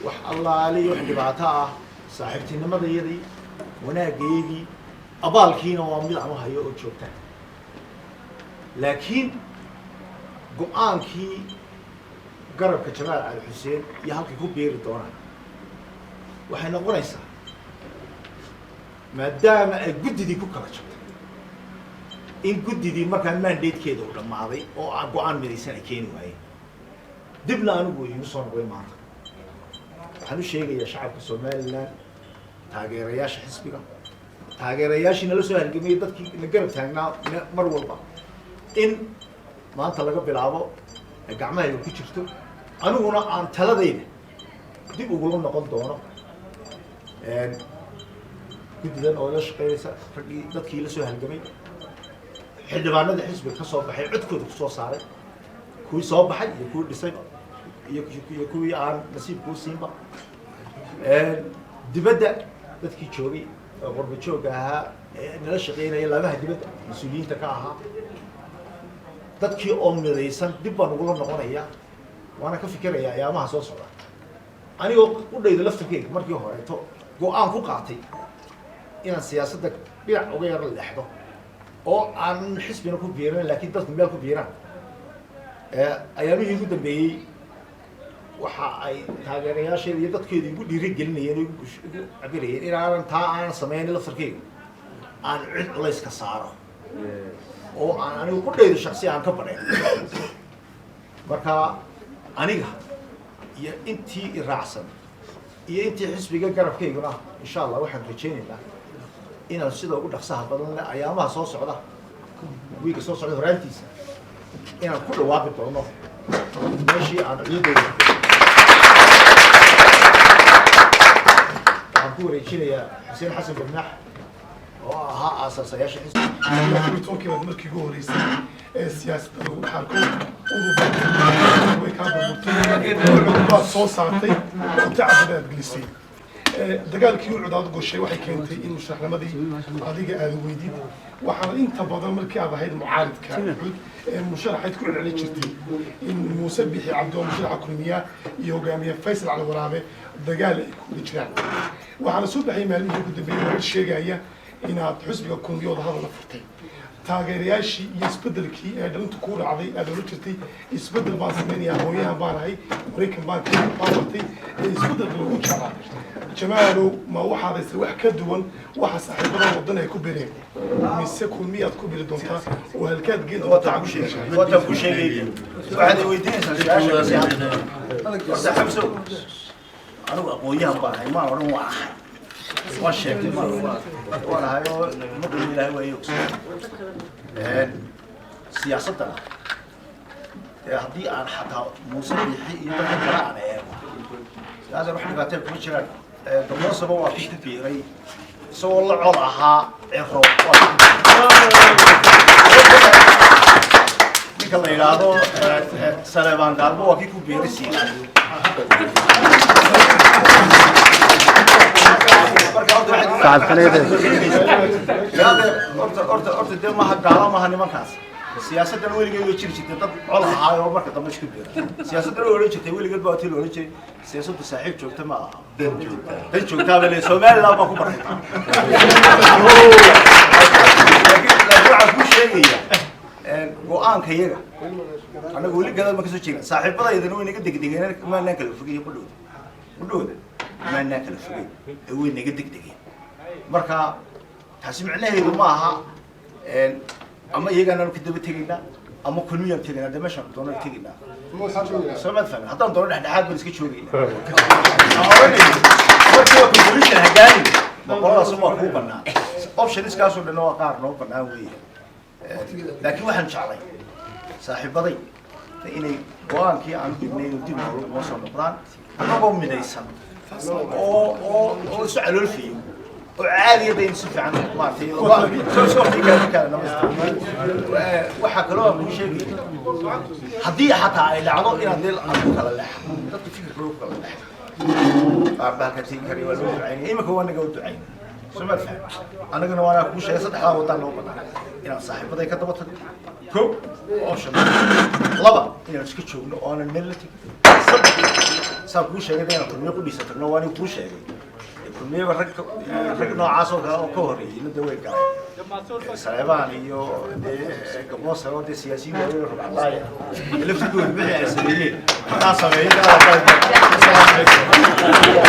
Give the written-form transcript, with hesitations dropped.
Wax allaaliyo wax dhibaato ah, saaxiibtinimadayadii, wanaagayagii, abaalkiina waa mid aan u hayo oo joogta. Laakiin go-aankii garabka Jamaal Cali Xuseen iyo halkay ku biiri doonaan waxay noqonaysaa, maadaama ay guddidii ku kala jabtay, in guddidii markaa mandate-keeda uu dhammaaday oo aan go-aan midaysan ay keeni waayeen, dibna anigu iigu soo noqday. Maanta waxaan u sheegayaa shacabka Somaliland, taageerayaasha xisbiga, taageerayaashii nala soo halgamayay, dadkii na garab taagnaa mar walba, in maanta laga bilaabo ay gacmahayga ku jirto, aniguna aan taladayda dib ugula noqon doono guddidan oo la shaqeynaysa, raggii dadkii la soo halgamay, xildhibaanadii xisbiga ka soo baxay, codkooda kusoo saaray, kuwii soo baxay iyo kuwii dhisayba iyo kuwii aan nasiib kuu siinba, dibadda dadkii joogay oo qurba joogga ahaa ee nala shaqeynaya, laamaha dibadda mas-uuliyiinta ka ahaa, dadkii oo midaysan dib baan ugula noqonaya, waana ka fikiraya ayaamaha soo socda. Anigoo qudhayda laftarkeyga markii horeeto go-aan ku qaatay inaan siyaasadda dhinac uga yaro leexdo oo aan xisbina ku biirin, laakiin dadku meel ku biiraan, ayaamihii ugu dambeeyey waxa ay taageerayaasheeda iyo dadkeedu igu dhiirigelinayeen oo igu cabirayeen inaanan taa aanan sameynin, laftarkeyga aan cid culayska saaro oo aan anigu qudhayda shaksi aan ka badhayn. Marka aniga iyo intii i raacsan iyo intii xisbiga garabkayguna, insha Allah, waxaan rajaynaynaa inaan sida ugu dhaqsaha badan leh ayaamaha soo socda, wiiga soo socda horaantiisa, inaan ku dhawaaqi doono meeshii aan ciidayda. Waxaan ku wareejinayaa Xuseen Xasan Badmaax oo ahaa aasaasayaasha xisbiga. 10-kii baad markii ugu horeysay ee siyaasadda lagu dhex arko. Udub way kaa burburtay, UCID baad soo saartay oo tacab aad gelisay. Dagaalkii UCID aad gashay waxay keentay in musharaxnimadii adiga aad weydid. Waxaana inta badan markii aad ahayd mucaaridka UCID ee musharaxayd ku celcelin jirtay in Muuse Bixi Cabdi oo musharaxa Kulmiya iyo hogaamiye Faysal Cali Waraabe dagaal ay ku wada jiraan. Waxaana soo baxay maalmihii ugu dambeeyey warar sheegaya inaad xusbiga Kulmiya wada hadal la furtay. Taageerayaashii iyo isbedelkii ee dhalintu kuu raacday aad ola jirtay, "Isbedel baan samaynayaa, aqoonyahan baan ahay, Maraykan baan ka baan bartay," ee isbedelka lagu jeclaa, Jamaalow, ma waxaad haysay wax ka duwan waxa saaxiibada wadan ay ku bireen, mise Kulmiyaad ku biri doontaa oo halkaad geen doontaa? Waataan ku sheegay. Waxaad i weydiinaysaa su-aasha kasi hadda. Horta Xamsow, anigu aqoon-yahan baan ahay, maan odhan waa ahay, waan sheegtay, maan waan ahay oo ummadda Ilaahay waa ogsoon. Siyaasaddana dee haddii aan xataa Muuse Biixi iyo dadka kale aan eego, siyaasan wax dhibaatee kuma jiraan. Gaboosaba waa kii ku biiray isagoo la col ahaa Ciro, waa kii ku biiray. Ninka la yidhaahdo Saleebaan Gaalmo waa kii ku biiray Siina. Marka horta dee maaha gaalo, maaha nimankaas. Siyaasaddan weligeed way jiri jirtay dad col ahaayo oo marka dambe isku biira. Siyaasaddan way odhan jirtay, weligeed baa tii la odhan jiray, siyaasaddu saaxiib joogta ma aha, dan joogta, dan joogtaa ba le. Somaliland baa ku bartay. Laakiin waxaan kuu sheegayaa go-aanka iyaga annaga weli gadaal ma kasoo jeegna. Saaxiibadaydana way naga degdegeen, maanaan kala fogay qudhooda, maanaan kala fogay ee way naga degdegeen. Marka taasi micnaheedu ma aha ama iyagaanaanu ka daba tegaynaa ama Kulmiyaan tegaynaa. Dee meeshaan doonaan tegaynaa, soo maad fahmin? Haddaan doono dhexdhexaad baan iska joogaynaa. Markiiba conclusion hagaani ma qoladaas waa kuu banaan. Optionskaasoo dhan waa qaar noo banaan weeye, laakiin waxaan jeclay saaxiibaday inay go-aankii aan dhignay inuu dib noo soo noqdaan, annagoo midaysan oo isu caloolfayo oo caadiyada in si fiican maaragtay soo waxaa kaloo aan kuu sheegaya, haddii xataa ay dhacdo inaad dee aan ku kala leexo, dadka fikirka ku kala leexo, qaar baa halkaa tegi karaya, waa loo ducaynaya. Imika waa naga u ducaynay, soo maad fahmi? Annagana waana kuu sheegay saddexdaa wadaan noo banaan: inaan saaxiibaday ka daba tagno, ko option; laba, inaan iska joogno oo aanan meel la tegin; saddex. Saan kuu sheegay inaan Kulmiye ku dhiisa tagno, waa nin kuu sheegay Kulmiyeba rag rag noocaas oo kale oo ka horreeyey la dawey galay, Saleebaan iyo dee Gaboose oo dee siyaasiyiin waaweyn oo rubcadaaya laftigooda wixii ay sameeyeen hadaa sameeyey. Asalaamu calaykum.